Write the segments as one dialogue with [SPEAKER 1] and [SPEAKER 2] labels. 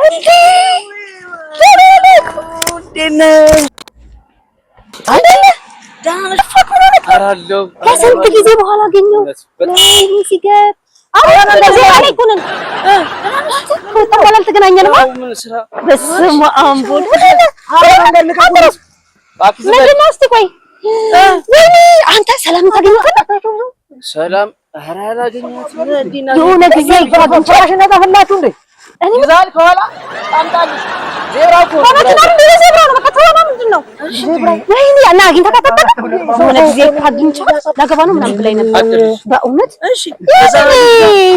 [SPEAKER 1] እንዴ
[SPEAKER 2] እንዴት ነሽ?
[SPEAKER 1] ከስንት ጊዜ በኋላ አገኘው። ወይኔ ሲገር አሁን እንደዚህ ላይ እኮ ነን። ከወጣን በኋላ አልተገናኘንም። በስመ አብ ወልድ ምንድን ነው? እስኪ ቆይ ወይኔ አንተ ሰላም ታገኘታለህ?
[SPEAKER 2] ሰላም ኧረ አላገኘኋትም።
[SPEAKER 1] የሆነ ጊዜ
[SPEAKER 3] ነጠፍላችሁ እንዴ?
[SPEAKER 2] ይዛል ከኋላ ጣምጣልሽ ዜብራ እኮ
[SPEAKER 1] በመኪና ነው ዜብራ ነው። በቃ ተወና ምንድን ነው? ወይኔ እና አግኝተህ ታውቃለህ? የሆነ ጊዜ አግኝቻት ላገባ ነው ምናምን ብላኝ ነበር። በእውነት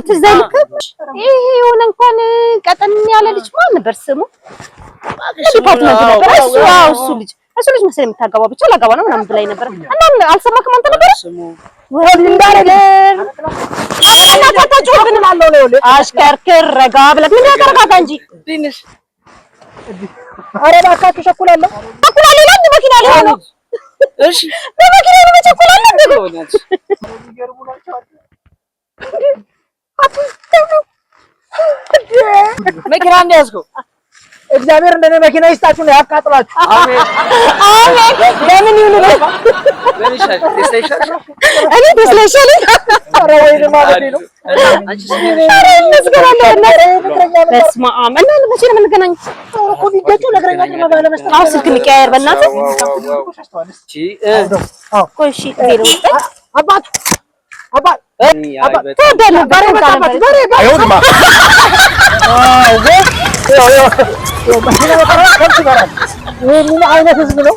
[SPEAKER 1] ትዝ አይልክም? ይሄ የሆነ እንኳን ቀጠን ያለ ልጅ ማን ነበር ስሙ? Department ነበር እሱ። አዎ እሱ ልጅ መሰለኝ የምታገባው፣ ብቻ ላገባ ነው ምናምን ብላኝ ነበር። እና አልሰማክም አንተ ነበር አሽከርክር ረጋ ብለህ ምን ተረጋጋ እንጂ።
[SPEAKER 3] ኧረ እባካችሁ ቸኩላለሁ
[SPEAKER 1] ቸኩላለሁ ይላል። መኪና ላይ ሆኖ
[SPEAKER 2] እሺ፣
[SPEAKER 1] በመኪና ነው ቸኩላለሁ።
[SPEAKER 2] መኪና እንደያዝከው
[SPEAKER 3] እግዚአብሔር እንደኔ መኪና ይስጣችሁ ነው ያቃጥላችሁ።
[SPEAKER 2] አሜን
[SPEAKER 1] አሜን። ለምን ይሁን እኔ ደስ ይሻለኝ።
[SPEAKER 3] ኧረ ወይኔ ማለት ነው።
[SPEAKER 1] ኧረ ይመስገን። በስመ አብ። እና መቼ ነው የምንገናኘው?
[SPEAKER 3] እኮ ቢገጩ ለእግረኛ ቅድሚያ ባለመስጠት።
[SPEAKER 1] አሁን ስልክ እንቀያየር በእናትህ። ቆይ እሺ፣ ዜሮ
[SPEAKER 3] አባት አባት
[SPEAKER 1] ትወዳለህ? በሬ
[SPEAKER 3] በሬ ምን አይነት ህዝብ ነው?